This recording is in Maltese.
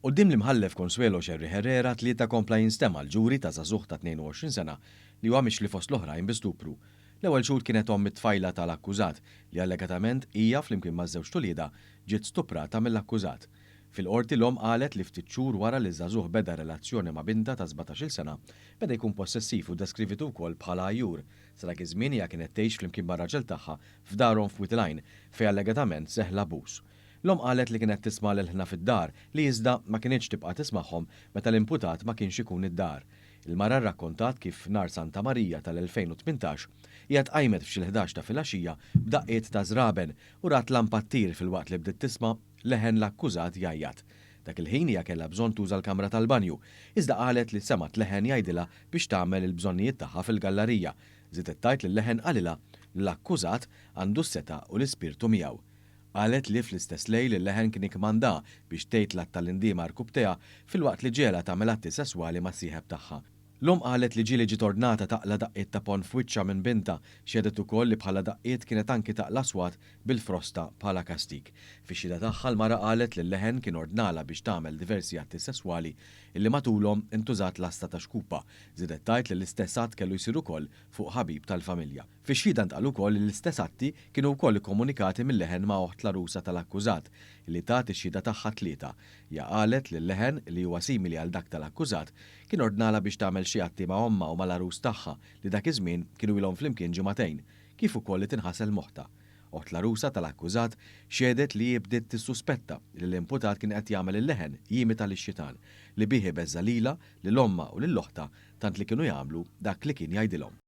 Quddiem l-Imħallef Consuelo Scerri Herrera t-Tlieta kompla jinstema' l-ġuri ta' żagħżugħ ta' 22 sena li huwa mixli fost l-oħrajn bi stupru. L-ewwel xhud kienet omm it-tfajla tal-akkużat li allegatament hija flimkien maż-żewġt uliedha ġiet stuprata mill-akkużat. Fil-Qorti l-omm qalet li ftit xhur wara li ż-żagħżugħ beda relazzjoni ma' bintha ta' 17-il sena, beda jkun possessiv u ddeskrivitu wkoll bħala għajjur. Sa dak iż-żmien hija kienet tgħix flimkien mar-raġel tagħha f'darhom f'Wied il-Għajn fejn allegatament seħħ l-abbuż. L-omm qalet li kienet tisma' l-ilħna fid-dar, li iżda ma kinitx tibqa' tismagħhom meta l-imputat ma kienx ikun id-dar. Il-mara rrakkontat kif f'nhar Santa Marija tal-2018, hija tqajmet f'xi l-ħdax ta' filgħaxija b'daqqiet ta' żraben u rat lampa ttir filwaqt li bdiet tisma' leħen l-akkużat jgħajjat. Dak il-ħin hija kellha bżonn tuża l-kamra tal-banju, iżda qalet li semgħet leħen jgħidilha biex tagħmel il-bżonnijiet tagħha fil-gallarija. Żiedet tgħid li l-leħen qalilha li l-akkużat għandu s-setgħa u l-ispirtu miegħu. Qalet li fl-istess lejl il-leħen kien ikkmandaha biex tgħid l-att tal-indiema rkubtejha filwaqt li ġegħelha tagħmel atti sesswali mas-sieħeb tagħha. L-omm qalet li ġieli ġiet ordnata taqla' daqqiet ta' ponn f'wiċċha minn bintha. Xehdet ukoll li bħala daqqiet kienet anki taqla' swat bil-frosta bħala kastig. Fix-xhieda tagħha l-mara qalet li l-leħen kien ordnalha biex tagħmel diversi atti sesswali illi matulhom intużat lasta ta' xkupa. Żiedet tgħid li l-istess att kellu jsir ukoll fuq ħabib tal-familja. Fix-xhieda ntqal ukoll li l-istess atti kienu wkoll ikkomunikati mil-leħen ma' oħt l-għarusa tal-akkużat, li tat ix-xhieda tagħha t-Tlieta. Hija qalet li l-leħen, li huwa simili għal dak tal-akkużat, kien ordnalha biex tagħmel xi atti ma' ommha u mal-għarus tagħha li dak iż-żmien kienu ilhom flimkien ġimagħtejn, kif ukoll li tinħasel moħtha. Oħt l-għarusa tal-akkużat xehdet li hi bdiet tissuspetta li l-imputat kien qed jagħmel il-leħen jimita lix-xitan, li bih ibeżża' lilha, lil ommha u lil oħtha tant li kienu jagħmlu dak li kien jgħidilhom.